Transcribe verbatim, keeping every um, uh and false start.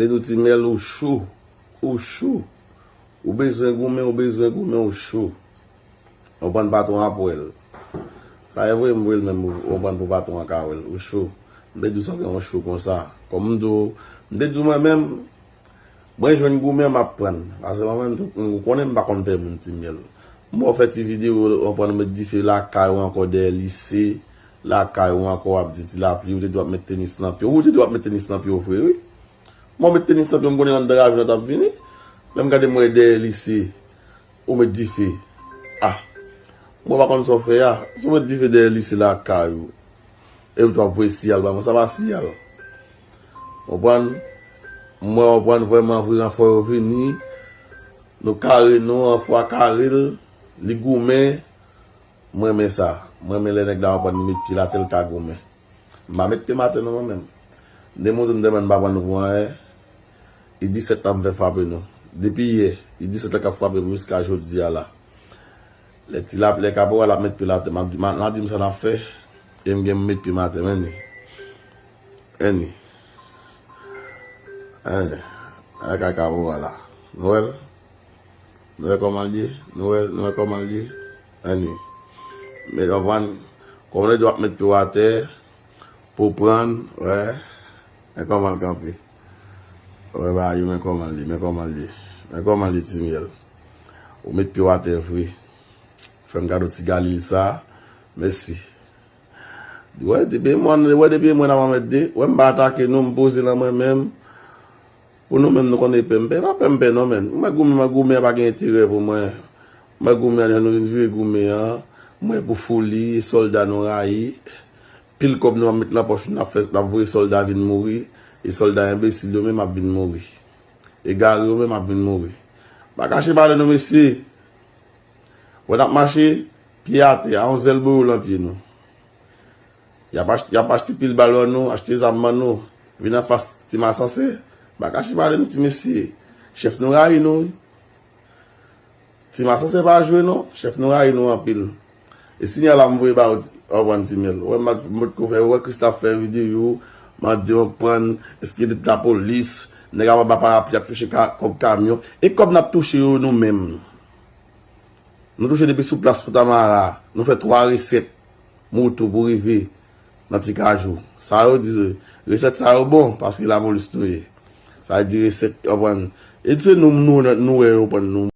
E nou ti myèl ou cho, ou cho. Ou bezwen goumen, ou bezwen goumen, ou cho. Ou pran patwon ap wè l. Sa e vre, m vre l menm, ou pran pou patwon an ka wè l. Ou cho. M te di w sa gen yon cho konsa. Kòm m di w, m te di w mwen menm, mwen jwenn goumen m ap pran. Paske mwen menm, tout moun ou konnen m pa konn pè moun ti myèl. M wè w fè ti videyo, ou pran met dife lakay ou ankò dèyè lise, lakay ou ankò w ap di ti lapli, ou te dwe ap met tenis nan pye w. Ou te dwe ap met tenis nan pye w vre, wi. Mwen met tenis nan pye m konnen anndan ravin nan t ap vini. Lè m gade m wè dèyè lise, ou met dife. Ah, mwen pa konn sa w fè a. Si w met dife dèyè lise lakay ou, epi tou ap voye siyal ba mwen, sa pa siyal. Konprann? Mwen konprann vrèman vre ranfò yo vini. Nou kare nou, ranfò a kare l, li goumen. Mwen renmen sa. Mwen renmen lè nèg la konprann li met pye l atè l ka goumen. M pa met pye m atè non mwen menm. M te montre m demen m pa pran nou pou anyen. I disèt la m fè frape nou. Depi yè, i disèt la k ap frape m jiska jodi a la. Lè ti lap, lè kaporal ap met pye l atè, m ap di, m ap di m sa n ap fè. E m gen m met pye m atè, men ni. Anni. Anni. Anni kay kaporal la. Nou wè l? Nou wè kòman l ye? Nou wè, nou wè kòman l ye? Anni. Men konprann, kòm lè w ap met pye w atè, pou pran, wè. Men kòman l kanpe. Wè, ba yo, men kòman l ye, men kòman l ye. Men kòman l ye, ti myèl. Ou met pye w atè vre. Fè m kado ti galil sa. Mèsi. Wè, depi mwen, wè, depi mwen nan mwen mèt de. Wè, m pa atake nou, m poze nan mwen menm. Pou nou menm, nou konn epè m pè, pa pè m pè non, menn. Mwen goumen, mwen goumen, pa gen enterè pou mwen. Mwen goumen an, jan nou vin vire goumen an. Mwen pou foli, sòlda nou rayi. Pil kòb nou ap met nan pòch nou, n ap fè, n ap voye sòlda vin mouri. E sòlda enbesil yo menm ap vin mouri. Egare yo menm ap vin mouri. Pa kache pale non, mesye. Wè n ap mache, pye atè, a yon zèl bowo lan pye nou. Y ap achte, y ap achte pil bal ban nou, achte zam ban nou. Vin anfas Ti Masanse. Pa kache pale nou, ti mesye. Chèf nou rayi nou, wi. Ti Masanse pa jwe, non. Chèf nou rayi nou anpil. E sinyal la m voye ba ou, w konprann, ti myèl. Wè, m, m potko fè, wè, Christophe fè videyo, m ap di, w konprann, èske de lapolis, nèg ap anba parapli ap touche ka, kòb kamyon. E kòb n ap touche yo, nou menm. Nou touche depi sou plas Fontamara. Nou fè twa resèt moto pou rive nan Ti Kajou. Sa yo di, resèt sa yo bon, paske lapolis nou ye. Sa vle di resèt, konprann. E se nou, nou, nou wè yo pran nou.